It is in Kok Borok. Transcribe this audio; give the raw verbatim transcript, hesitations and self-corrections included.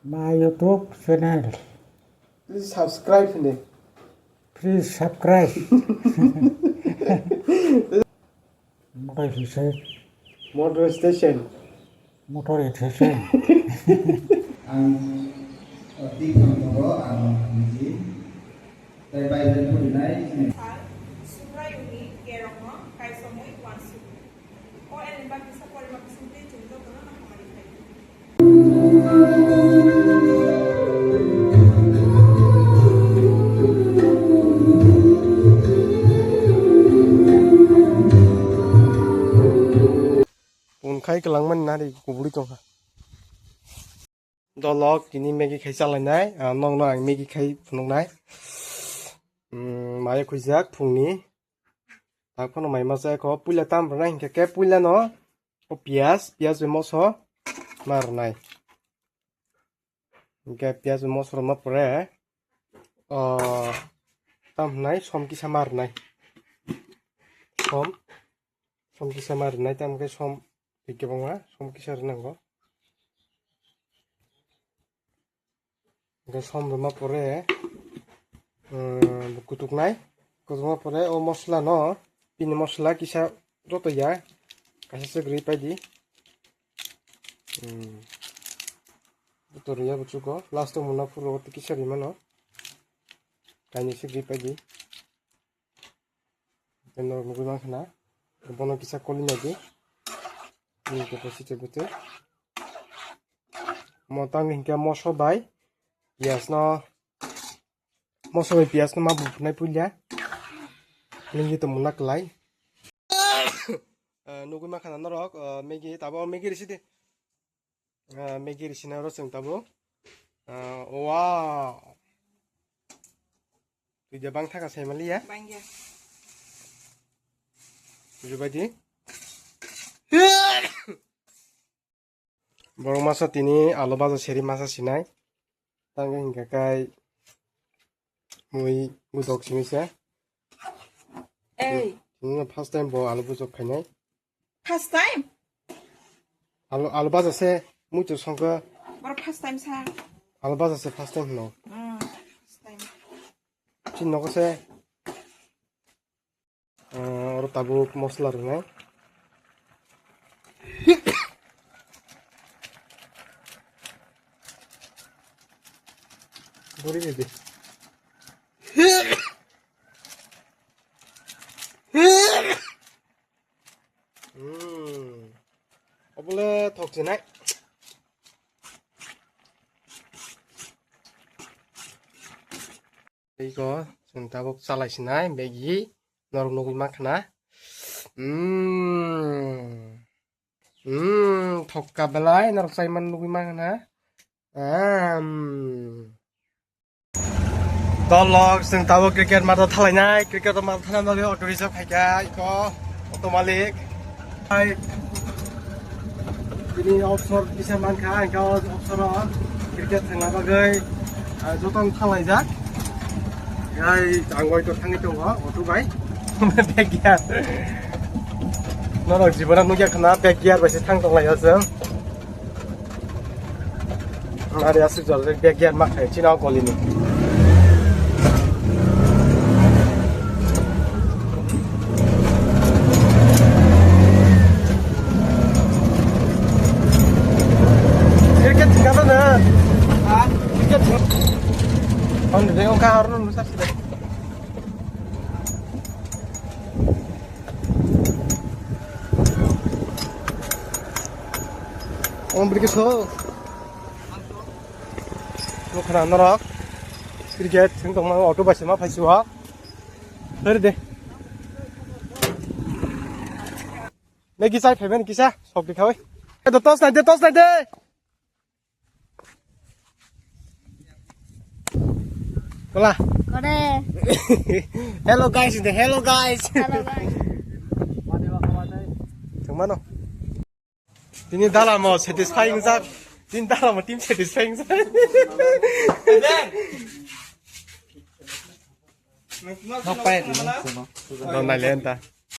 My YouTube channel. Please subscribe hini. Please subscribe. Motor station. Motor station. Motor station. Ang, uh, T P ang motor, ang, ang, tei Bible puri nai. Subraiyungni kerongno kaisomwi uansukgo. O elembakisa poribakisa tei chwng jotono hamari khlai di. Pun khai kwlangmani nari kubui tongkha. Dolok tini Maggi khai chalainai, ah, nokno ang Maggi khai phunuknai. Hmm, maya khuijak phungni. Tak phano mai masa kho puila tam rwnai hinkhe ke puila no o piyaj, piyaj bai moso ma rwnai. Hinkhe piyaj bai moso rwma pore, o, tam hwnai som kisa ma rwnai. Som, som kisa ma rwnai, tam khe som twi kwbangma, som kisa rwnango. Hingke som rwma pore, um, kutuknai, kutukma pore o mosla no, bini mosla kisa joto ya, kaisa se gri paidi. Um, joto riya buchuko, last o muna phuru o kisa rimano, kainwi se gri paidi. Norok nugui mankha na, bono kisa koli nadi. Bini capacity bwtwi. Mo tang hinkhe moso bai piyaj no, moso bai piyaj no ma buphnai puila. Nini to muna klai. Eh, nugui mankha na norok, eh, Maggi, tabo Maggi risi di. Ah, Maggi risina oro chwng tabuk. Ah, wow. Twi de bang thaka sai maliya. Bangya. Buji baidi. Borok masa tini alu baja seri masa sinai. Tangwi hinkha kai mui budok simi se. Ei. Tini first time bo alu budok khainai. First time? Alu, alu baja se, muitu songkha. Boro first time sa. Alu baja se first time hino. Mm, first time. Chin nogo se, ah, oro tabuk mosla rwnai. Bori bebe. Hmm. Obole thok chinai. Iko, chwng tabuk chalai sinai, Maggi, norok nugui mankha na. Hmm. Hmm, thokka belai, norok chaiman nugui mankha na. Hmm. Dolok, chwng tabuk cricket matha thalainai, cricket matha thana bagwi auto reserve khaikha, iko, auto malik. Hai, bini obsor kisa mankha, ang kha obsor o cricket thangna bagwi, ah, jotono thalaijak. Hai, ang oi to thangwi tongo, auto bai. Bag ya. Norok jibona nugya khana, bag gear bai se thang tonglaio chwng. Ari aswk jol rek bag gear ma khai chini o goli ni. Cricket thwngkha na? Ha? Cricket thwng-, hwn de, wngkha aro nung sa sida. Om briki so. Nukha na norok. Cricket thwng tongma auto bai se ma phai si o. Hwrwi de. Nai kisa phai mani kisa sok di khawi. E to tos nai de, tos nai de. Kola. Kore. Hello guys, the hello guys. Hello guys. Tongmano. Tini dalamo satisfying jak. Tini dalamo team satisfying jak. Nok pai tini. Don nai lenta.